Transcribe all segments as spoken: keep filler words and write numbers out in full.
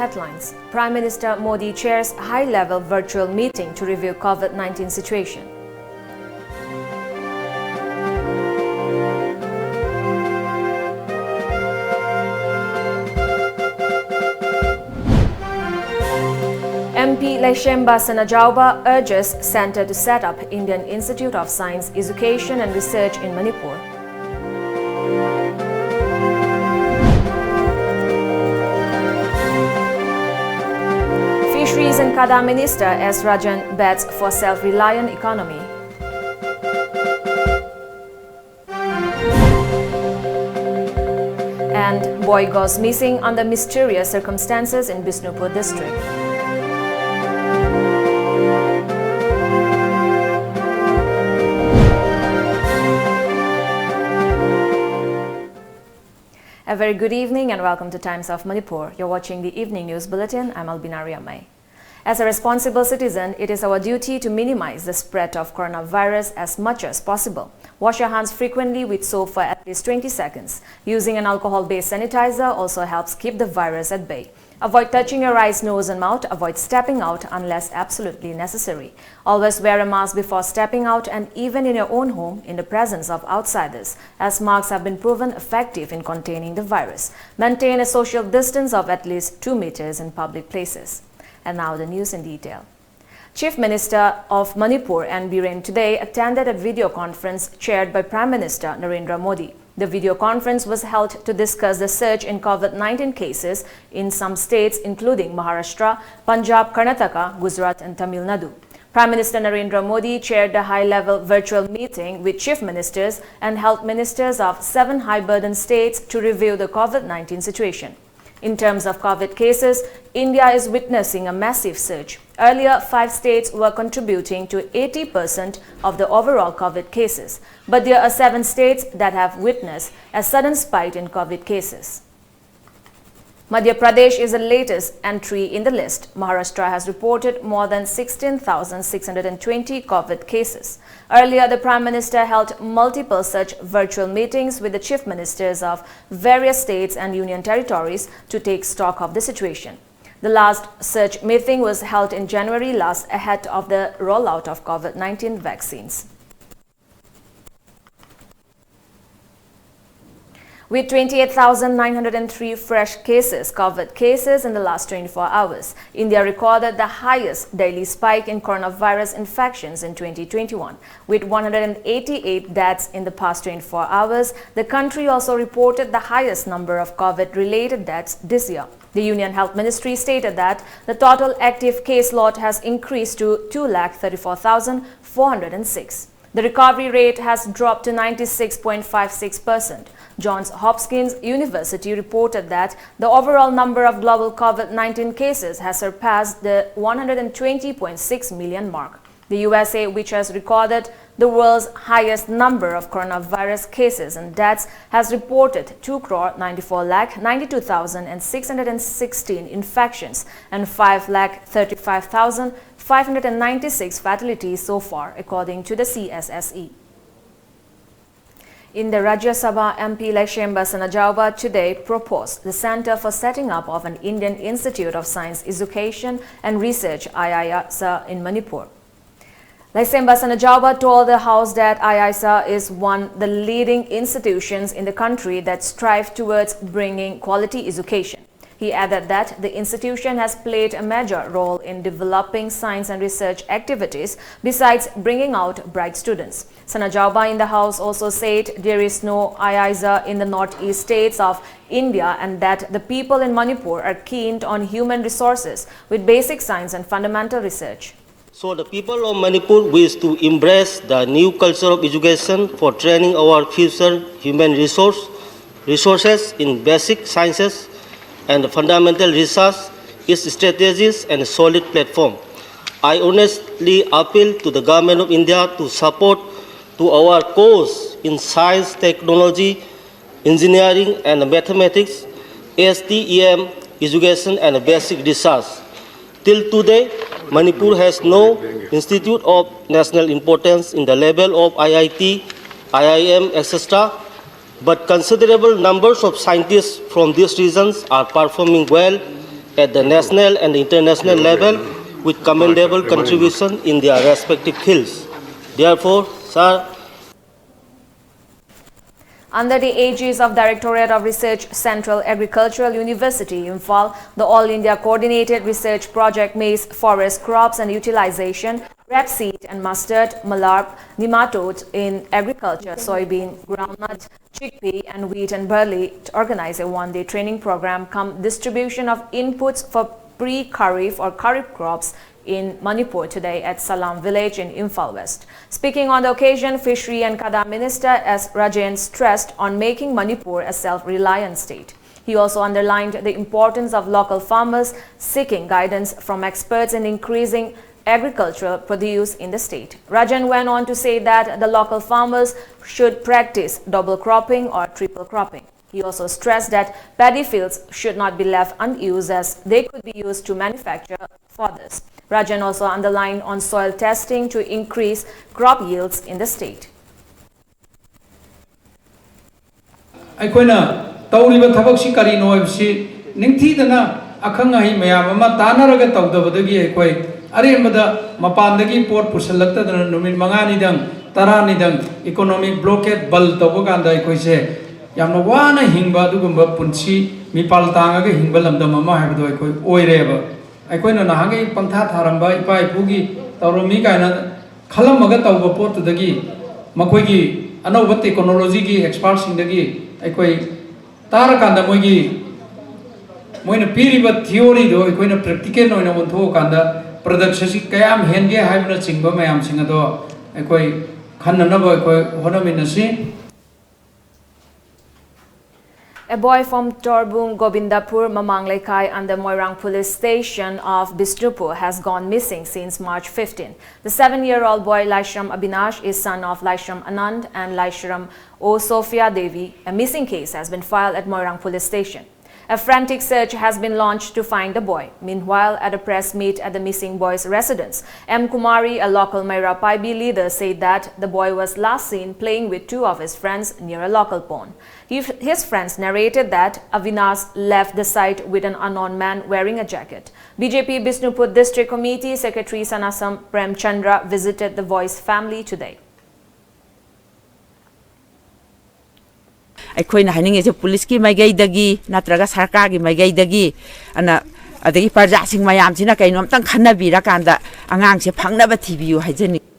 Headlines: Prime Minister Modi chairs high-level virtual meeting to review COVID nineteen situation. M P Leishemba Sanajaoba urges Centre to set up Indian Institute of Science, Education and Research in Manipur. Fisheries and CADA Minister S Rajan bets for self-reliant economy. And boy goes missing under mysterious circumstances in Bishnupur district. A very good evening and welcome to Times of Manipur. You're watching the evening news bulletin. I'm Albina Riamai. As a responsible citizen, it is our duty to minimize the spread of coronavirus as much as possible. Wash your hands frequently with soap for at least twenty seconds. Using an alcohol-based sanitizer also helps keep the virus at bay. Avoid touching your eyes, nose and mouth. Avoid stepping out unless absolutely necessary. Always wear a mask before stepping out and even in your own home in the presence of outsiders, as masks have been proven effective in containing the virus. Maintain a social distance of at least two meters in public places. And now the news in detail. Chief Minister of Manipur N Biren today attended a video conference chaired by Prime Minister Narendra Modi. The video conference was held to discuss the surge in COVID nineteen cases in some states, including Maharashtra, Punjab, Karnataka, Gujarat, and Tamil Nadu. Prime Minister Narendra Modi chaired a high-level virtual meeting with chief ministers and health ministers of seven high-burden states to review the COVID nineteen situation. In terms of COVID cases, India is witnessing a massive surge. Earlier, five states were contributing to eighty percent of the overall COVID cases, but there are seven states that have witnessed a sudden spike in COVID cases. Madhya Pradesh is the latest entry in the list. Maharashtra has reported more than sixteen thousand six hundred and twenty COVID cases. Earlier, the Prime Minister held multiple such virtual meetings with the chief ministers of various states and union territories to take stock of the situation. The last such meeting was held in January last ahead of the rollout of COVID nineteen vaccines. With twenty-eight thousand nine hundred and three fresh cases, COVID cases in the last twenty-four hours, India recorded the highest daily spike in coronavirus infections in twenty twenty-one. With one hundred eighty-eight deaths in the past twenty-four hours, the country also reported the highest number of COVID-related deaths this year. The Union Health Ministry stated that the total active case load has increased to two lakh thirty-four thousand four hundred and six. The recovery rate has dropped to ninety-six point five six percent. Johns Hopkins University reported that the overall number of global COVID nineteen cases has surpassed the one hundred twenty point six million mark. The U S A, which has recorded the world's highest number of coronavirus cases and deaths, has reported two crore ninety-four lakh ninety-two thousand six hundred and sixteen infections and five lakh thirty-five thousand five hundred and ninety-six fatalities so far, according to the C S S E. India Rajya Sabha M P Leishemba Sanajaoba today proposed the Center for setting up of an Indian Institute of Science Education and Research, IISER, in Manipur. Leishemba Sanajaoba told the House that IISER is one of the leading institutions in the country that strive towards bringing quality education. He added that the institution has played a major role in developing science and research activities besides bringing out bright students. Sanajaoba in the House also said there is no IISER in the northeast states of India and that the people in Manipur are keen on human resources with basic science and fundamental research. So the people of Manipur wish to embrace the new culture of education for training our future human resource, resources in basic sciences and fundamental research is strategies and solid platform. I honestly appeal to the Government of India to support to our course in science, technology, engineering and mathematics, STEM, education and basic research. Till today, Manipur has no institute of national importance in the level of IIT, IIM, et cetera. But considerable numbers of scientists from these regions are performing well at the national and international level with commendable contribution in their respective fields. Therefore, sir, Under the aegis of Directorate of Research, Central Agricultural University, Imphal, the All India Coordinated Research Project Maize Forest Crops and Utilization, Rapeseed and Mustard, Malarp, Nematode in Agriculture, Soybean, Groundnut, Chickpea and Wheat and Barley to organize a one-day training program cum distribution of inputs for pre-Kharif or Kharif crops in Manipur today at Salam village in Imphal West. Speaking on the occasion, Fishery and Khada Minister S Rajen stressed on making Manipur a self-reliant state. He also underlined the importance of local farmers seeking guidance from experts in increasing agricultural produce in the state. Rajen went on to say that the local farmers should practice double cropping or triple cropping. He also stressed that paddy fields should not be left unused as they could be used to manufacture fodders. Rajan also underlined on soil testing to increase crop yields in the state. ꯑꯩꯈꯣꯏꯅ ꯇꯧꯔꯤꯕ ꯊꯕꯛꯁꯤ ꯀꯔꯤꯅꯣ ꯍꯥꯏꯕꯁꯤ ꯅꯤꯡꯊꯤꯗꯅ ꯑꯈꯪ ꯑꯍꯩ ꯃꯌꯥꯝ ꯑꯃ ꯇꯥꯟꯅꯔꯒ ꯇꯧꯗꯕꯗꯒꯤ ꯑꯩꯈꯣꯏ ꯑꯔꯦꯝꯕꯗ ꯃꯄꯥꯟꯗꯒꯤ ꯄꯣꯠ ꯄꯨꯁꯤꯜꯂꯛꯇꯗꯅ ꯅꯨꯃꯤꯠ ꯃꯉꯥꯅꯤꯗꯪ ꯇꯔꯥꯅꯤꯗꯪ economic blockade ꯕꯟꯗ ꯇꯧꯕ ꯀꯥꯟꯗ ꯑꯩꯈꯣꯏꯁꯦ ꯌꯥꯝꯅ ꯋꯥꯅ ꯍꯤꯡꯕ ꯑꯗꯨꯒꯨꯝꯕ ꯄꯨꯟꯁꯤ ꯃꯤꯄꯥꯜ ꯇꯥꯡꯉꯒ ꯍꯤꯡꯕ ꯂꯝꯗꯝ ꯑꯃ ꯍꯥꯏꯕꯗꯣ ꯑꯩꯈꯣꯏ ꯑꯣꯏꯔꯦꯕ꯫ ꯑꯩꯈꯣꯏꯅ ꯅꯍꯥꯟꯈꯩ ꯄꯪꯊꯥ ꯊꯥꯔꯝꯕ ꯏꯄꯥ ꯏꯄꯨꯒꯤ ꯇꯧꯔꯝꯃꯤ ꯀꯥꯏꯅ ꯈꯜꯂꯝꯃꯒ ꯇꯧꯕ ꯄꯣꯠꯇꯨꯗꯒꯤ ꯃꯈꯣꯏꯒꯤ ꯑꯅꯧꯕ technology ꯒꯤ expert ꯁꯤꯡꯗꯒꯤ ꯑꯩꯈꯣꯏ ꯇꯥꯔꯀꯥꯟꯗ ꯃꯣꯏꯒꯤ ꯃꯣꯏꯅ ꯄꯤꯔꯤꯕ theory ꯗꯣ ꯑꯩꯈꯣꯏꯅ practical ꯑꯣꯏꯅ ꯑꯣꯟꯊꯣꯛꯑꯀꯥꯟꯗ production ꯁꯤ ꯀꯌꯥꯝ ꯍꯦꯟꯒꯦ ꯍꯥꯏꯕꯅꯆꯤꯡꯕ ꯃꯌꯥꯝꯁꯤꯡ ꯑꯗꯣ ꯑꯩꯈꯣꯏ ꯈꯟꯅꯅꯕ ꯑꯩꯈꯣꯏ ꯍꯣꯠꯅꯃꯤꯟꯅꯁꯤ꯫ A boy from Torbung Gobindapur Mamang Leikai under Moirang Police Station of Bishnupur has gone missing since March fifteen. The seven-year-old boy Laishram Abinash is son of Laishram Anand and Laishram O Sophia Devi. A missing case has been filed at Moirang Police Station. A frantic search has been launched to find the boy. Meanwhile, at a press meet at the missing boy's residence, M Kumari, a local Meira Paibi leader, said that the boy was last seen playing with two of his friends near a local pond. He, his friends narrated that Avinash left the site with an unknown man wearing a jacket. B J P Bishnupur District Committee Secretary Sanasam Premchandra visited the boy's family today. ꯑꯩꯈꯣꯏꯅ ꯍꯥꯏꯅꯤꯡꯉꯤꯁꯦ ꯄꯨꯂꯤꯁꯀꯤ ꯃꯥꯏꯀꯩꯗꯒꯤ ꯅꯠꯇ꯭ꯔꯒ ꯁꯔꯀꯥꯔꯒꯤ ꯃꯥꯏꯀꯩꯗꯒꯤ ꯑꯅ ꯑꯗꯒꯤ ꯄ꯭ꯔꯖꯥꯁꯤꯡ ꯃꯌꯥꯝꯁꯤꯅ ꯀꯩꯅꯣꯝꯇꯪ ꯈꯟꯅꯕꯤꯔꯀꯥꯟꯗ ꯑꯉꯥꯡꯁꯦ ꯐꯪꯅꯕ ꯊꯤꯕꯤꯌꯨ ꯍꯥꯏꯖꯅꯤꯡꯉꯤ꯫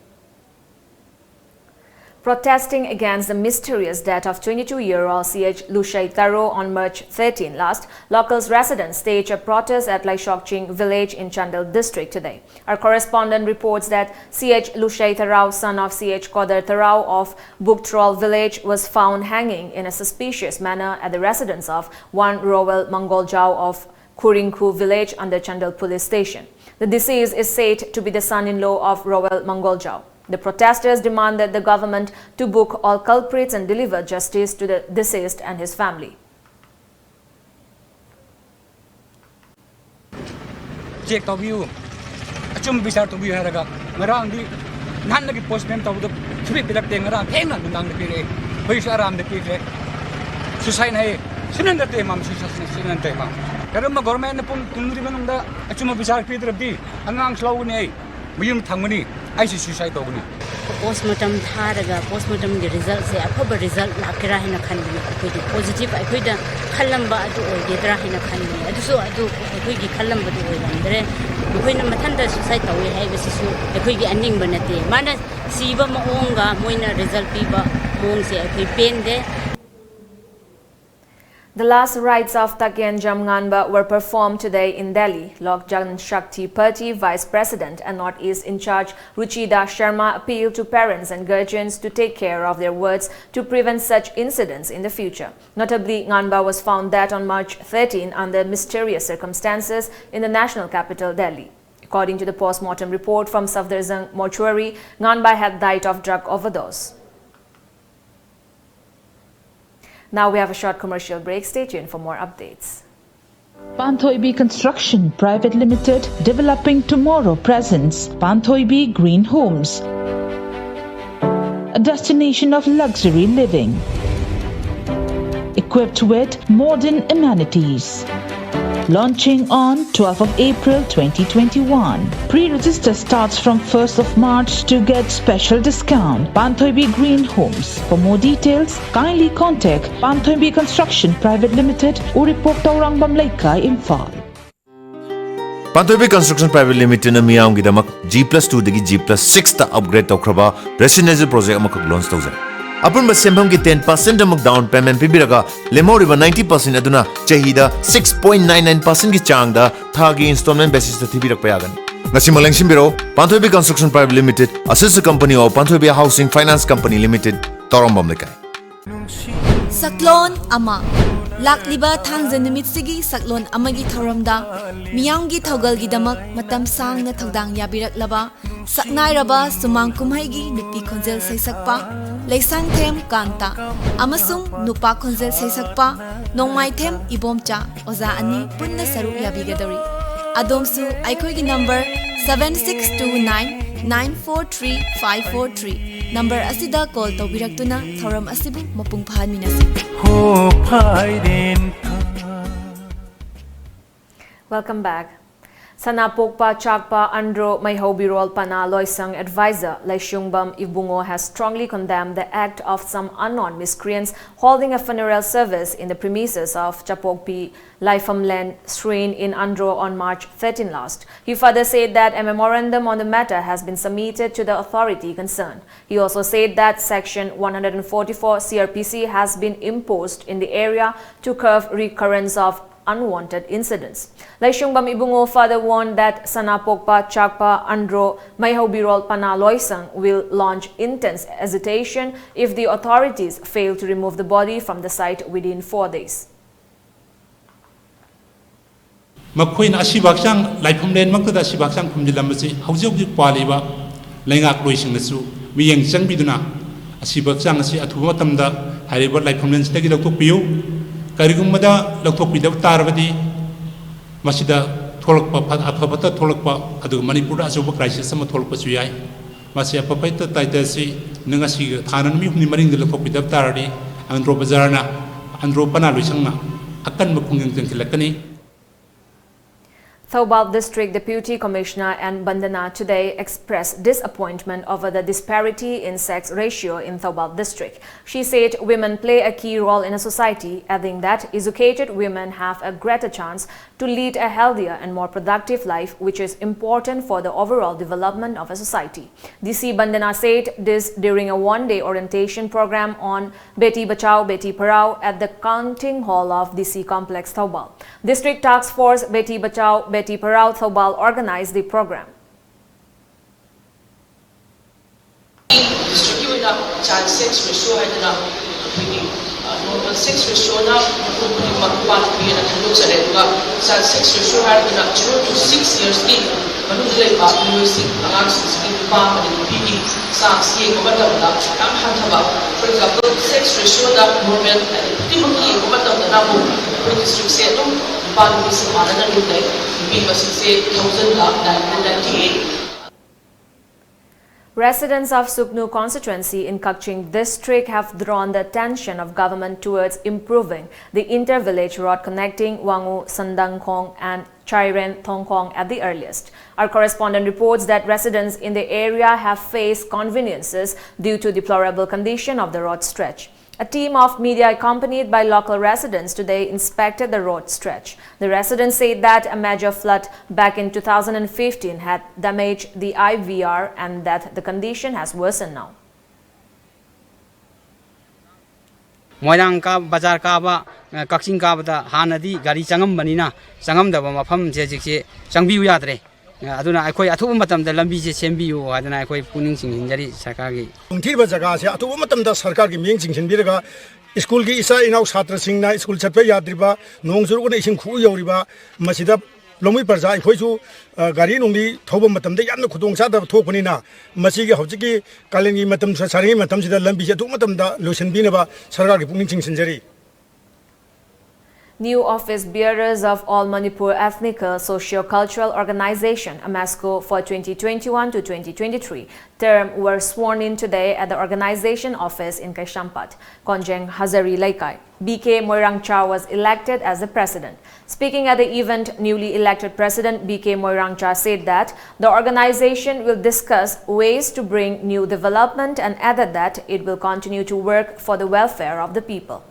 Protesting against the mysterious death of twenty-two-year-old C H Lushai Taro on March thirteen last, locals residents staged a protest at Laishokching village in Chandel district today. Our correspondent reports that C H Lushai Taro, son of C H Kodar Taro of Buktrol village, was found hanging in a suspicious manner at the residence of one Rowel Mangoljao of Khuringkhu village under Chandel police station. The deceased is said to be the son-in-law of Rowel Mangoljao. The protesters demanded the government to book all culprits and deliver justice to the deceased and his family. Check ꯇꯧꯕꯤꯌꯨ꯫ ꯑꯆꯨꯝꯕ ꯕꯤꯆꯥꯔ ꯇꯧꯕꯤꯌꯨ ꯍꯥꯏꯔꯒ ꯉꯔꯥꯡꯗꯤ ꯅꯍꯥꯟꯗꯒꯤ postman ꯇꯧꯕꯗ ꯁꯨꯡꯄꯤ ꯄꯤꯔꯛꯇꯦ꯫ ꯉꯔꯥꯡ ꯊꯦꯡꯅ ꯅꯨꯡꯗꯥꯡꯗ ꯄꯤꯔꯛꯑꯦ꯫ ꯍꯧꯖꯤꯛꯁꯨ ꯑꯔꯥꯝꯗ ꯄꯤꯈ꯭ꯔꯦ꯫ ꯁꯨꯁꯥꯏꯠ ꯍꯥꯏꯌꯦ꯫ ꯁꯤꯂꯤꯟꯗꯔ ꯇꯦꯝ ꯑꯃ ꯁꯨꯁꯥꯏꯠ ꯁꯤꯂꯤꯟꯗꯔ ꯇꯦꯝ ꯑꯃ꯫ ꯀꯔꯝꯕ ꯒꯣꯔꯃꯦꯟꯅ ꯄꯨꯡ ꯀꯨꯟꯃꯔꯤ ꯃꯅꯨꯡꯗ ꯑꯆꯨꯝꯕ ꯕꯤꯆꯥꯔ ꯄꯤꯗ꯭ꯔꯕꯗꯤ ꯑꯉꯥꯡꯁꯨ ꯂꯧꯒꯅꯤ ꯑꯩ꯫ ꯃꯌꯨꯝ ꯊꯝꯒꯅꯤ꯫ ꯑꯩꯁꯨ ꯁꯨꯁꯥꯏꯠ ꯇꯧꯒꯅꯤ꯫ ꯄꯣꯁꯃꯣꯔꯇꯝ ꯊꯥꯔꯒ ꯄꯣꯁꯃꯣꯔꯇꯝꯒꯤ ꯔꯤꯖꯜꯁꯦ ꯑꯐꯕ ꯔꯤꯖꯜ ꯂꯥꯛꯀꯦꯔꯥ ꯍꯥꯏꯅ ꯈꯟꯕꯅꯦ꯫ ꯑꯩꯈꯣꯏꯗꯤ ꯄꯣꯖꯤꯇꯤꯚ ꯑꯩꯈꯣꯏꯗ ꯈꯜꯂꯝꯕ ꯑꯗꯨ ꯑꯣꯏꯒꯗ꯭ꯔꯥ ꯍꯥꯏꯅ ꯈꯟꯕꯅꯦ꯫ ꯑꯗꯨꯁꯨ ꯑꯗꯨ ꯑꯩꯈꯣꯏꯒꯤ ꯈꯜꯂꯝꯕꯗꯨ ꯑꯣꯏꯔꯝꯗ꯭ꯔꯦ꯫ ꯃꯈꯣꯏꯅ ꯃꯊꯟꯇ ꯁꯨꯁꯥꯏꯠ ꯇꯧꯋꯦ ꯍꯥꯏꯕꯁꯤꯁꯨ ꯑꯩꯈꯣꯏꯒꯤ ꯑꯅꯤꯡꯕ ꯅꯠꯇꯦ꯫ ꯃꯥꯅ ꯁꯤꯕ ꯃꯑꯣꯡꯒ ꯃꯣꯏꯅ ꯔꯤꯖꯜ ꯄꯤꯕ ꯃꯑꯣꯡꯁꯦ ꯑꯩꯈꯣꯏ ꯄꯦꯟꯗꯦ꯫ The last rites of Takyanjam Nganba were performed today in Delhi. Lok Janshakti Party Vice President and Northeast in-charge Ruchida Sharma appealed to parents and guardians to take care of their wards to prevent such incidents in the future. Notably, Nganba was found dead on March thirteen under mysterious circumstances in the national capital, Delhi. According to the post-mortem report from Safdarjung mortuary, Nganba had died of drug overdose. Now we have a short commercial break. Stay tuned for more updates. Panthoibi Construction Private Limited, developing tomorrow, presents Panthoibi Green Homes, a destination of luxury living, equipped with modern amenities. Launching on twelfth of April twenty twenty-one. Pre-register starts from first of March to get special discount. Panthoibi Green Homes. For more details, kindly contact Panthoibi Construction Private Limited, Uripok, Taurangam Leikai, Imphal. Panthoibi Construction Private Limitedꯅ ꯃꯤꯌꯥꯝꯒꯤꯗꯃꯛ G plus two ꯗꯒꯤ G plus sixꯇ upgrade ꯇꯧꯈ꯭ꯔꯕ residential project ꯑꯃꯈꯛ launch ꯇꯧꯖꯔꯦ꯫ ꯑꯄꯨꯟꯕ ꯁꯦꯟꯐꯝꯒꯤ ten percent ꯑꯃꯨꯛ down payment ꯄꯤꯕꯤꯔꯒ, ꯂꯦꯝꯍꯧꯔꯤꯕ ninety percent ꯑꯗꯨꯅ ꯆꯍꯤꯗ six point nine nine percentꯒꯤ ꯆꯥꯡꯗ ꯊꯥꯒꯤ installment basisꯇ ꯊꯤꯕꯤꯔꯛꯄ ꯌꯥꯒꯅꯤ꯫ ꯉꯁꯤꯃꯛ ꯂꯦꯡꯁꯤꯟꯕꯤꯔꯛꯎ, Panthoibi Construction Private Limited, a sister company of Panthoibi Housing Finance Company Limited, ꯇꯧꯔꯝꯕꯝ ꯂꯩꯀꯥꯏ꯫ ꯁꯛꯂꯣꯟ ꯑꯃ꯫ ꯂꯥꯛꯂꯤꯕ ꯊꯥꯡꯖ ꯅꯨꯃꯤꯠꯁꯤꯒꯤ ꯁꯛꯂꯣꯟ ꯑꯃꯒꯤ ꯊꯧꯔꯝꯗ ꯃꯤꯌꯥꯝꯒꯤ ꯊꯧꯒꯜꯒꯤꯗꯃꯛ ꯃꯇꯝ ꯁꯥꯡꯅ ꯊꯧꯗꯥꯡ ꯌꯥꯕꯤꯔꯛꯂꯕ ꯁꯛꯅꯥꯏꯔꯕ ꯁꯨꯃꯥꯡ ꯀꯨꯝꯍꯩꯒꯤ ꯅꯨꯄꯤ ꯈꯣꯟꯖꯦꯜ ꯁꯩꯁꯛꯄ ꯂꯩꯁꯥꯡꯊꯦꯝ ꯀꯥꯟꯇ ꯑꯃꯁꯨꯡ ꯅꯨꯄꯥ ꯈꯣꯟꯖꯦꯜ ꯁꯩꯁꯛꯄ ꯅꯣꯡꯃꯥꯏꯊꯦꯝ ꯏꯕꯣꯝꯆꯥ ꯑꯣꯖꯥ ꯑꯅꯤ ꯄꯨꯟꯅ ꯁꯔꯨꯛ ꯌꯥꯕꯤꯒꯗꯧꯔꯤ꯫ ꯑꯗꯣꯝꯁꯨ ꯑꯩꯈꯣꯏꯒꯤ number seven six two nine nine four three five four three number ꯑꯁꯤꯗ call ꯇꯧꯕꯤꯔꯛꯇꯨꯅ ꯊꯧꯔꯝ ꯑꯁꯤꯕꯨ ꯃꯄꯨꯡ ꯐꯥꯍꯟꯃꯤꯟꯅꯁꯤ꯫ Welcome back. Sanapokpa Chakpa Andro Maihobirol Pana Loisang advisor Laishungbam Ibungo has strongly condemned the act of some unknown miscreants holding a funeral service in the premises of Chapokpi Laifamlen Shrine in Andro on March thirteen last. He further said that a memorandum on the matter has been submitted to the authority concerned. He also said that Section one hundred forty-four C R P C has been imposed in the area to curb recurrence of unwanted incidents. Laishungbam Ibungo further warned that Sanapokpa Chakpa Andro Maihaubirol Pana Loisang will launch intense agitation if the authorities fail to remove the body from the site within four days. ꯃꯈꯣꯏꯅ ꯑꯁꯤꯕ ꯍꯛꯆꯥꯡ ꯂꯥꯏꯐꯝꯂꯦꯟꯃꯛꯇꯗ ꯑꯁꯤꯕ ꯍꯛꯆꯥꯡ ꯐꯨꯝꯖꯤꯜꯂꯝꯕꯁꯤ ꯍꯧꯖꯤꯛ ꯍꯧꯖꯤꯛ ꯄꯥꯜꯂꯤꯕ ꯂꯩꯉꯥꯛꯂꯣꯏꯁꯤꯡꯅꯁꯨ ꯃꯤꯠꯌꯦꯡ ꯆꯪꯕꯤꯗꯨꯅ ꯑꯁꯤꯕ ꯍꯛꯆꯥꯡ ꯑꯁꯤ ꯑꯊꯨꯕ ꯃꯇꯝꯗ ꯍꯥꯏꯔꯤꯕ ꯂꯥꯏꯐꯝꯂꯦꯟꯁꯤꯗꯒꯤ ꯂꯧꯊꯣꯛꯄꯤꯌꯨ꯫ ꯀꯔꯤꯒꯨꯝꯕꯗ ꯂꯧꯊꯣꯛꯄꯤꯗꯕ ꯇꯥꯔꯕꯗꯤ ꯃꯁꯤꯗ ꯊꯣꯛꯂꯛꯄ ꯐ-, ꯑꯐ ꯐꯠꯇ ꯊꯣꯛꯂꯛꯄ, ꯑꯗꯨꯒ ꯃꯅꯤꯄꯨꯔꯗ ꯑꯆꯧꯕ crisis ꯑꯃ ꯊꯣꯛꯂꯛꯄꯁꯨ ꯌꯥꯏ꯫ ꯃꯁꯤ ꯑꯐ ꯐꯠꯇ ꯇꯥꯏꯇꯜꯁꯤ ꯉꯁꯤꯒꯤ ꯊꯥꯅ ꯅꯨꯃꯤꯠ ꯍꯨꯝꯅꯤ ꯃꯔꯤꯅꯤꯗ ꯂꯧꯊꯣꯛꯄꯤꯗꯕ ꯇꯥꯔꯗꯤ ꯑꯟꯗ꯭ꯔꯣ ꯕꯖꯥꯔꯅ, ꯑꯟꯗ꯭ꯔꯣ ꯄꯅꯥ ꯂꯣꯏꯁꯪꯅ ꯑꯀꯟꯕ ꯈꯣꯡꯖꯪ ꯆꯪꯁꯤꯜꯂꯛꯀꯅꯤ꯫ Thoubal District Deputy Commissioner N Bandana today expressed disappointment over the disparity in sex ratio in Thoubal District. She said women play a key role in a society, adding that educated women have a greater chance to lead a healthier and more productive life, which is important for the overall development of a society. D C Bandana said this during a one-day orientation program on Beti Bachao, Beti Padhao at the Counting Hall of D C Complex, Thoubal. District Task Force Beti Bachao, Beti Padhao, Thoubal organized the program. Districtꯀꯤ ꯑꯣꯏꯅ child sex ratio ꯍꯥꯏꯗꯅ ꯑꯩꯈꯣꯏꯒꯤ, ꯑ, normal sex ratioꯅ ꯃꯄꯨꯡ ꯈꯨꯗꯤꯡꯃꯛ ꯅꯨꯄꯥ ꯅꯨꯄꯤ ꯍꯥꯏꯅ ꯈꯥꯏꯗꯣꯛꯆꯔꯦ, ꯑꯗꯨꯒ child sex ratio ꯍꯥꯏꯔꯒꯅ zero to six yearsꯀꯤ ꯃꯅꯨꯡꯗ ꯂꯩꯕ ꯃꯤꯑꯣꯏꯁꯤꯡ, ꯑꯉꯥꯡꯁꯤꯡꯁꯤꯒꯤ ꯅꯨꯄꯥ ꯑꯃꯗꯤ ꯅꯨꯄꯤꯒꯤ ꯆꯥꯡꯁꯤ ꯌꯦꯡꯕ ꯃꯇꯝꯗ ꯌꯥꯝ ꯍꯟꯊꯕ꯫ For example, sex ratioꯗ normal ꯍꯥꯏꯗꯤ ꯈꯨꯗꯤꯡꯃꯛ ꯌꯦꯡꯕ ꯃꯇꯝꯗꯅ ꯑꯃꯨꯛ ꯑꯩꯈꯣꯏ districtꯁꯦ ꯑꯗꯨꯝ ꯅꯨꯄꯥ ꯅꯨꯄꯤꯁꯦ ꯃꯥꯟꯅꯅ ꯑꯗꯨꯝ ꯂꯩ꯫ ꯅꯨꯄꯤ ꯃꯁꯤꯡꯁꯦ thousandꯗ nine hundred ninety eight꯫ Residents of Sugnu constituency in Kakching district have drawn the attention of government towards improving the inter-village road connecting Wangu Sandangkhong and Chairen Thongkhong at the earliest. Our correspondent reports that residents in the area have faced inconveniences due to deplorable condition of the road stretch. A team of media accompanied by local residents today inspected the road stretch. The residents said that a major flood back in two thousand fifteen had damaged the I V R and that the condition has worsened now. ꯃꯣꯏꯔꯥꯡ ꯀꯥ-, ꯕꯖꯥꯔ ꯀꯥꯕ, ꯑ, ꯀꯛꯆꯤꯡ ꯀꯥꯕꯗ ꯍꯥꯟꯅꯗꯤ ꯒꯥꯔꯤ ꯆꯪꯉꯝꯕꯅꯤꯅ, ꯆꯪꯉꯝꯗꯕ ꯃꯐꯝꯁꯦ ꯍꯧꯖꯤꯛꯁꯦ ꯆꯪꯕꯤꯌꯨ ꯌꯥꯗ꯭ꯔꯦ꯫ ꯑ, ꯑꯗꯨꯅ ꯑꯩꯈꯣꯏ ꯑꯊꯨꯕ ꯃꯇꯝꯗ ꯂꯝꯕꯤꯁꯦ ꯁꯦꯝꯕꯤꯌꯨ ꯍꯥꯏꯗꯅ ꯑꯩꯈꯣꯏ ꯄꯨꯛꯅꯤꯡ ꯆꯤꯡꯁꯤꯟꯖꯔꯤ ꯁꯔꯀꯥꯔꯒꯤ꯫ ꯈꯨꯗꯣꯡꯊꯤꯔꯤꯕ ꯖꯒꯥꯁꯦ ꯑꯊꯨꯕ ꯃꯇꯝꯗ ꯁꯔꯀꯥꯔꯒꯤ ꯃꯤꯠꯌꯦꯡ ꯆꯤꯡꯁꯤꯟꯕꯤꯔꯒ ꯁ꯭ꯀꯨꯜꯒꯤ ꯏꯆꯥ ꯏꯅꯥꯎ ꯁꯥꯇ꯭ꯔꯁꯤꯡꯅ ꯁ꯭ꯀꯨꯜ ꯆꯠꯄ ꯌꯥꯗ꯭ꯔꯤꯕ, ꯅꯣꯡ ꯆꯨꯔꯛꯄꯅ ꯏꯁꯤꯡ ꯈꯨꯎ ꯌꯧꯔꯤꯕ, ꯃꯁꯤꯗ ꯂꯧꯃꯤ ꯄ꯭ꯔꯖꯥ ꯑꯩꯈꯣꯏꯁꯨ, ꯑ, ꯒꯥꯔꯤ ꯅꯨꯡꯂꯤ ꯊꯧꯕ ꯃꯇꯝꯗ ꯌꯥꯝꯅ ꯈꯨꯗꯣꯡ ꯆꯥꯗꯕ ꯊꯣꯛꯄꯅꯤꯅ, ꯃꯁꯤꯒꯤ ꯍꯧꯖꯤꯛꯀꯤ ꯀꯥꯂꯦꯟꯒꯤ ꯃꯇꯝ ꯁꯥꯔꯤꯉꯩ ꯃꯇꯝꯁꯤꯗ ꯂꯝꯕꯤꯁꯦ ꯑꯊꯨꯕ ꯃꯇꯝꯗ ꯂꯣꯏꯁꯤꯟꯕꯤꯅꯕ ꯁꯔꯀꯥꯔꯒꯤ ꯄꯨꯛꯅꯤꯡ ꯆꯤꯡꯁꯤꯟꯖꯔꯤ꯫ New office bearers of All Manipur Ethnical Socio-Cultural Organization, AMESCO, for twenty twenty-one to twenty twenty-three term were sworn in today at the organization office in Kaisampat, Konjeng Hazari Leikai. B K Moirangcha was elected as the president. Speaking at the event, newly elected President B K Moirangcha said that the organization will discuss ways to bring new development and added that it will continue to work for the welfare of the people.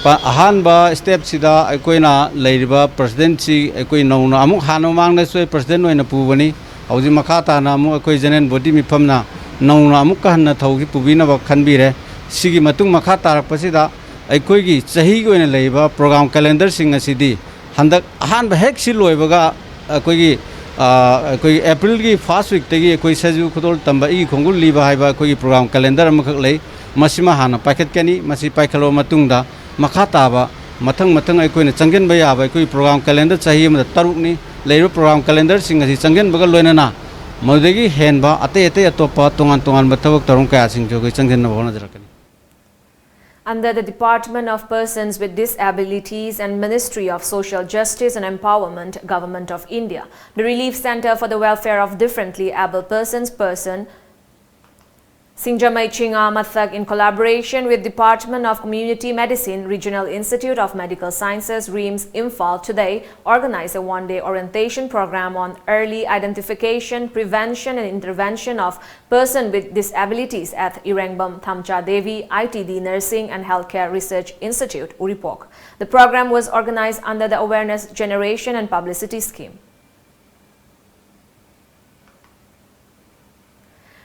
ꯑꯍꯥꯟꯕ ꯁ꯭ꯇꯦꯞꯁꯤꯗ ꯑꯩꯈꯣꯏꯅ ꯂꯩꯔꯤꯕ ꯄ꯭ꯔꯁꯤꯗꯦꯟꯁꯤ ꯑꯩꯈꯣꯏ ꯅꯧꯅ ꯑꯃꯨꯛ, ꯍꯥꯟꯅ ꯃꯃꯥꯡꯗꯁꯨ ꯑꯩ president ꯑꯣꯏꯅ ꯄꯨꯕꯅꯤ꯫ ꯍꯧꯖꯤꯛ ꯃꯈꯥ ꯇꯥꯅ ꯑꯃꯨꯛ ꯑꯩꯈꯣꯏ ꯖꯦꯅꯔꯦꯜ ꯕꯣꯗꯤ ꯃꯤꯐꯝꯅ ꯅꯧꯅ ꯑꯃꯨꯛꯀ ꯍꯟꯅ ꯊꯧꯁꯤ ꯄꯨꯕꯤꯅꯕ ꯈꯟꯕꯤꯔꯦ꯫ ꯁꯤꯒꯤ ꯃꯇꯨꯡ ꯃꯈꯥ ꯇꯥꯔꯛꯄꯁꯤꯗ ꯑꯩꯈꯣꯏꯒꯤ ꯆꯍꯤꯒꯤ ꯑꯣꯏꯅ ꯂꯩꯔꯤꯕ ꯄ꯭ꯔꯣꯒ꯭ꯔꯥꯝ ꯀꯦꯂꯦꯟꯗꯔꯁꯤꯡ ꯑꯁꯤꯗꯤ ꯍꯟꯗꯛ ꯑꯍꯥꯟꯕ ꯍꯦꯛ ꯁꯤ ꯂꯣꯏꯕꯒ ꯑꯩꯈꯣꯏꯒꯤ, ꯑꯩꯈꯣꯏꯒꯤ ꯑꯦꯄ꯭ꯔꯤꯜꯒꯤ ꯐꯥꯔꯁ ꯋꯤꯛꯇꯒꯤ ꯑꯩꯈꯣꯏ ꯁꯖꯤꯕꯨ ꯈꯨꯗꯣꯜ ꯇꯝꯕ ꯏꯒꯤ ꯈꯣꯡꯒꯨꯜ ꯂꯤꯕ ꯍꯥꯏꯕ ꯑꯩꯈꯣꯏꯒꯤ ꯄ꯭ꯔꯣꯒ꯭ꯔꯥꯝ ꯀꯦꯂꯦꯟꯗꯔ ꯑꯃꯈꯛ ꯂꯩ꯫ ꯃꯁꯤꯃ ꯍꯥꯟꯅ ꯄꯥꯏꯈꯠꯀꯅꯤ꯫ ꯃꯁꯤ ꯄꯥꯏꯈꯠꯂꯕ ꯃꯇꯨꯡꯗ ꯃꯈꯥ ꯇꯥꯕ ꯃꯊꯪ ꯃꯊꯪ ꯑꯩꯈꯣꯏꯅ ꯆꯪꯁꯤꯟꯕ ꯌꯥꯕ ꯑꯩꯈꯣꯏꯒꯤ ꯄ꯭ꯔꯣꯒ꯭ꯔꯥꯝ ꯀꯦꯂꯦꯟꯗꯔ ꯆꯍꯤ ꯑꯃꯗ ꯇꯔꯨꯛꯅꯤ꯫ ꯂꯩꯔꯤꯕ ꯄ꯭ꯔꯣꯒ꯭ꯔꯥꯝ ꯀꯦꯂꯦꯟꯗꯔꯁꯤꯡ ꯑꯁꯤ ꯆꯪꯁꯤꯟꯕꯒ ꯂꯣꯏꯅꯅ ꯃꯗꯨꯗꯒꯤ ꯍꯦꯟꯕ ꯑꯇꯩ ꯑꯇꯩ ꯑꯇꯣꯞꯄ ꯇꯣꯉꯥꯟ ꯇꯣꯉꯥꯟꯕ ꯊꯕꯛ ꯊꯧꯔꯝ ꯀꯌꯥꯁꯤꯡꯁꯨ ꯑꯩꯈꯣꯏ ꯆꯪꯁꯤꯟꯅꯕ ꯍꯣꯠꯅꯖꯔꯛꯀꯅꯤ꯫ Under the Department of Persons with Disabilities and Ministry of Social Justice and Empowerment, Government of India, the Relief Centre for the Welfare of Differently Abled Persons, Person, Singjamei Chinga Mathak, in collaboration with Department of Community Medicine, Regional Institute of Medical Sciences, RIMS, Imphal, today organized a one-day orientation program on early identification, prevention and intervention of person with disabilities at Irengbam Thamcha Devi I T D Nursing and Healthcare Research Institute, Uripok. The program was organized under the Awareness Generation and Publicity Scheme.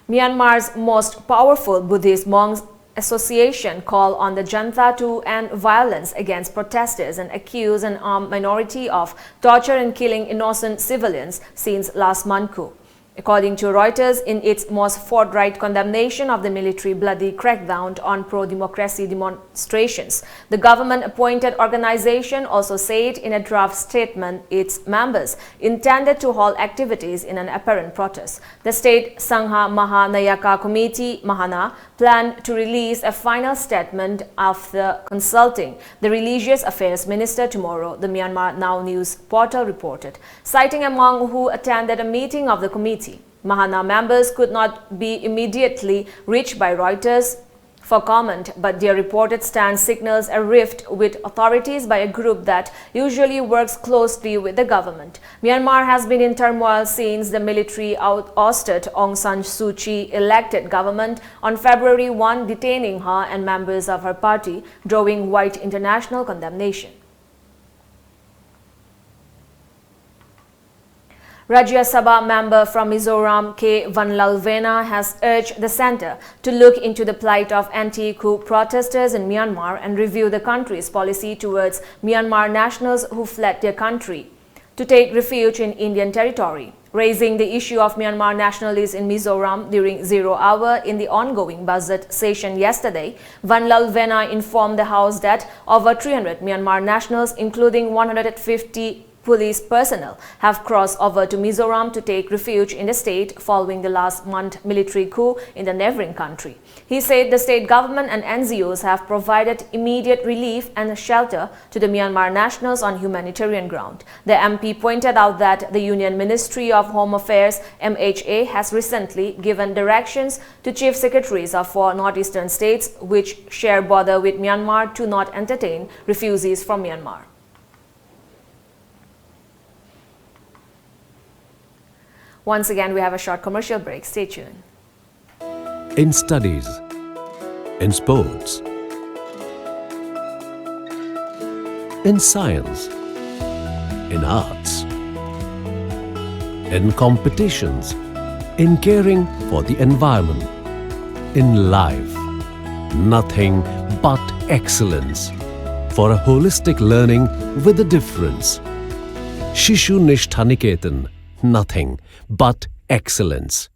Myanmar's most powerful Buddhist monks association called on the junta to end violence against protesters and accused an armed minority of torture and killing innocent civilians since last month coup. According to Reuters, in its most forthright condemnation of the military bloody crackdown on pro-democracy demonstrations, the government-appointed organization also said in a draft statement its members intended to halt activities in an apparent protest. The state Sangha Mahanayaka Committee, Mahana, planned to release a final statement after consulting the Religious Affairs Minister tomorrow, the Myanmar Now News portal reported. Citing among who attended a meeting of the committee, Mahana members could not be immediately reached by Reuters for comment, but their reported stance signals a rift with authorities by a group that usually works closely with the government. Myanmar has been in turmoil since the military out- ousted Aung San Suu Kyi elected government on February first, detaining her and members of her party, drawing wide international condemnation. Rajya Sabha member from Mizoram, K Vanlalvena, has urged the centre to look into the plight of anti-coup protesters in Myanmar and review the country's policy towards Myanmar nationals who fled their country to take refuge in Indian territory. Raising the issue of Myanmar nationalists in Mizoram during zero hour in the ongoing budget session yesterday, Vanlalvena informed the House that over three hundred Myanmar nationals, including one hundred fifty police personnel, have crossed over to Mizoram to take refuge in the state following the last month military coup in the neighbouring country. He said the state government and N G Os have provided immediate relief and shelter to the Myanmar nationals on humanitarian ground. The M P pointed out that the Union Ministry of Home Affairs, M H A, has recently given directions to chief secretaries of four northeastern states which share border with Myanmar to not entertain refugees from Myanmar. Once again, we have a short commercial break. Stay tuned. In studies, in sports, in science, in arts, in competitions, in caring for the environment, in life. Nothing but excellence for a holistic learning with a difference. Shishu Nishtha Niketan, nothing but excellence.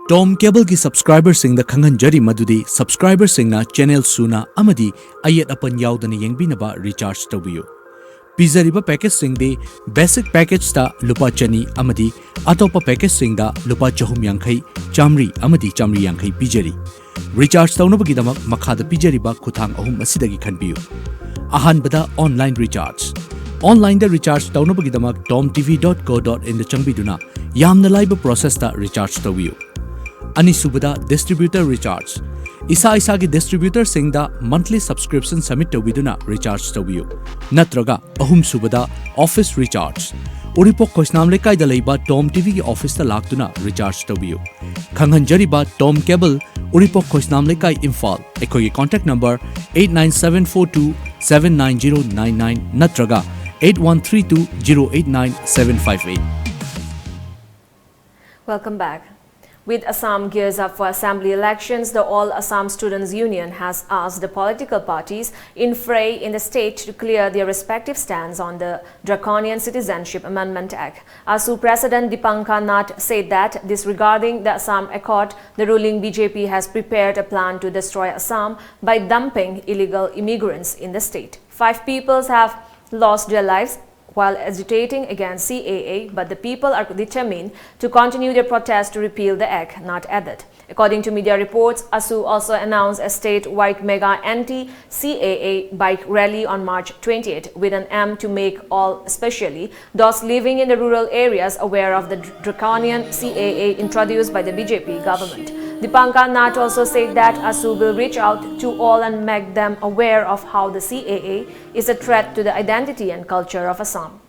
Tom Cableꯒꯤ subscriberꯁꯤꯡꯗ ꯈꯪꯍꯟꯖꯔꯤ ꯃꯗꯨꯗꯤ subscriberꯁꯤꯡꯅ channel ꯁꯨꯅ ꯑꯃꯗꯤ ꯑꯌꯦꯠ ꯑꯄꯟ ꯌꯥꯎꯗꯅ ꯌꯦꯡꯕꯤꯅꯕ recharge ꯇꯧꯕꯤꯌꯨ꯫ ꯄꯤꯖꯔꯤꯕ packageꯁꯤꯡꯗꯤ basic packageꯇ ꯂꯨꯄꯥ ꯆꯅꯤ ꯑꯃꯗꯤ ꯑꯇꯣꯞꯄ packageꯁꯤꯡꯗ ꯂꯨꯄꯥ ꯆꯍꯨꯝ ꯌꯥꯡꯈꯩ, ꯆꯥꯃꯔꯤ ꯑꯃꯗꯤ ꯆꯥꯃꯔꯤ ꯌꯥꯡꯈꯩ ꯄꯤꯖꯔꯤ꯫ Recharge ꯇꯧꯅꯕꯒꯤꯗꯃꯛ ꯃꯈꯥꯗ ꯄꯤꯖꯔꯤꯕ ꯈꯨꯠꯊꯥꯡ ꯑꯍꯨꯝ ꯑꯁꯤꯗꯒꯤ ꯈꯟꯕꯤꯌꯨ꯫ ꯑꯍꯥꯟꯕꯗ online recharge꯫ Onlineꯗ recharge ꯇꯧꯅꯕꯒꯤꯗꯃꯛ tom T V dot co dot inꯗ ꯆꯪꯕꯤꯗꯨꯅ ꯌꯥꯝꯅ ꯂꯥꯏꯕ processꯇ recharge ꯇꯧꯕꯤꯌꯨ꯫ ꯑꯅꯤꯁꯨꯕꯗ distributor recharge꯫ ꯏꯁꯥ ꯏꯁꯥꯒꯤ distributorꯁꯤꯡꯗ monthly subscription submit ꯇꯧꯕꯤꯗꯨꯅ recharge ꯇꯧꯕꯤꯌꯨ꯫ ꯅꯠꯇ꯭ꯔꯒ ꯑꯍꯨꯝꯁꯨꯕꯗ office recharge꯫ ꯎꯔꯤꯄꯣꯛ ꯈꯣꯏꯁꯅꯥꯝ ꯂꯩꯀꯥꯏꯗ ꯂꯩꯕ tom TVꯒꯤ officeꯇ ꯂꯥꯛꯇꯨꯅ recharge ꯇꯧꯕꯤꯌꯨ꯫ ꯈꯪꯍꯟꯖꯔꯤꯕ tom cable, ꯎꯔꯤꯄꯣꯛ ꯈꯣꯏꯁꯅꯥꯝ ꯂꯩꯀꯥꯏ, ꯏꯝꯐꯥꯜ꯫ ꯑꯩꯈꯣꯏꯒꯤ contact number eight nine seven four two seven nine zero nine nine ꯅꯠꯇ꯭ꯔꯒ eight one three two zero eight nine seven five eight. Welcome back. With Assam gears up for assembly elections, the All Assam Students Union has asked the political parties in fray in the state to clear their respective stance on the draconian Citizenship Amendment Act. AASU President Dipankar Nath said that, disregarding the Assam Accord, the ruling B J P has prepared a plan to destroy Assam by dumping illegal immigrants in the state. Five peoples have lost their lives while agitating against C A A, but the people are determined to continue their protest to repeal the act, Nath added. According to media reports, AASU also announced a statewide mega anti-C A A bike rally on March twentieth, with an aim to make all, especially those living in the rural areas, aware of the draconian C A A introduced by the B J P government. Dipankar Nath also said that AASU will reach out to all and make them aware of how the C A A is a threat to the identity and culture of Assam.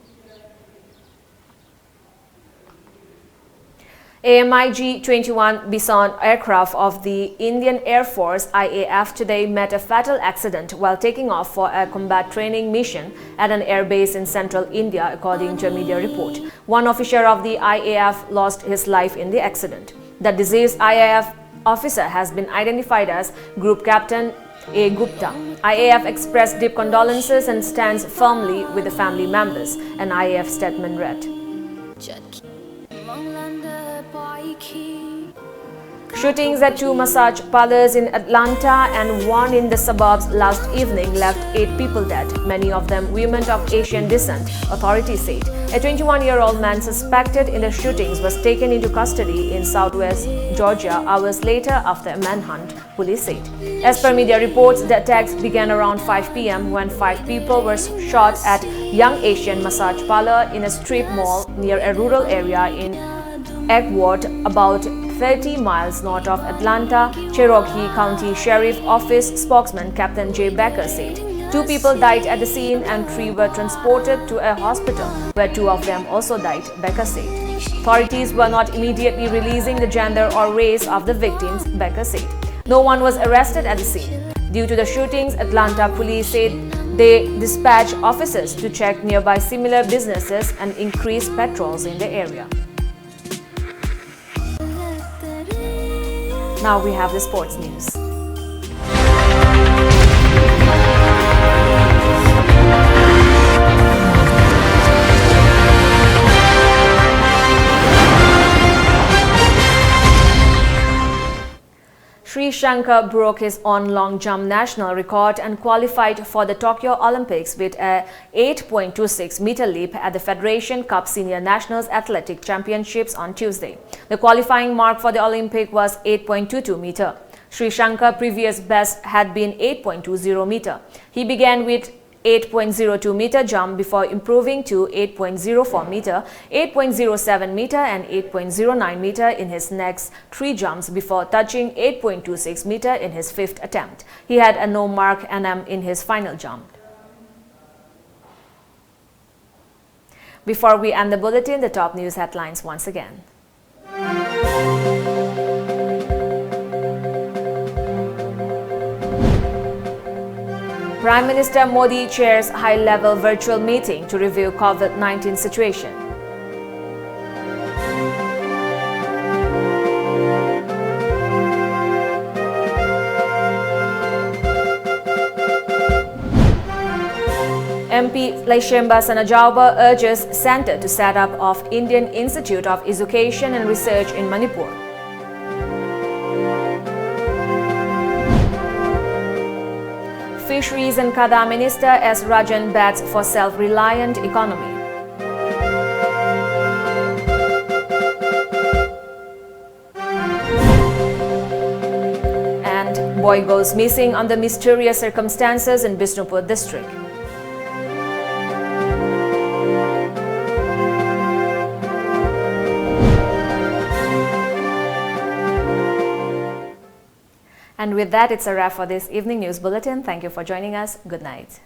A M I G twenty-one Bison aircraft of the Indian Air Force, I A F, today met a fatal accident while taking off for a combat training mission at an airbase in central India, according to a media report. One officer of the I A F lost his life in the accident. The deceased I A F officer has been identified as Group Captain A Gupta. I A F expressed deep condolences and stands firmly with the family members, an I A F statement read. Shootings at two massage parlors in Atlanta and one in the suburbs last evening left eight people dead, many of them women of Asian descent, authorities said. A twenty-one-year-old man suspected in the shootings was taken into custody in southwest Georgia hours later after a manhunt, police said. As per media reports, the attacks began around five p m when five people were shot at Young Asian Massage Parlor in a strip mall near a rural area in Edgewater, about thirty miles north of Atlanta, Cherokee County Sheriff Office spokesman Captain Jay Becker said. Two people died at the scene and three were transported to a hospital, where two of them also died, Becker said. Authorities were not immediately releasing the gender or race of the victims, Becker said. No one was arrested at the scene. Due to the shootings, Atlanta police said they dispatched officers to check nearby similar businesses and increase patrols in the area. Now we have the sports news. Sri Shankar broke his own long jump national record and qualified for the Tokyo Olympics with a eight point two six meter leap at the Federation Cup Senior Nationals Athletic Championships on Tuesday. The qualifying mark for the Olympic was eight point two two meter. Sri Shankar previous best had been eight point two zero meter. He began with eight point zero two meter jump before improving to eight point zero four meter, eight point zero seven meter and eight point zero nine meter in his next three jumps before touching eight point two six meter in his fifth attempt. He had a no mark N M in his final jump. Before we end the bulletin, the top news headlines once again. Prime Minister Modi chairs high-level virtual meeting to review COVID nineteen situation. M P Leishemba Sanajaoba urges Centre to set up of Indian Institute of Education and Research in Manipur. Fisheries and Khada Minister S Rajan bets for self-reliant economy. And boy goes missing under mysterious circumstances in Bishnupur district. And with that, it's a wrap for this evening news bulletin. Thank you for joining us. Good night.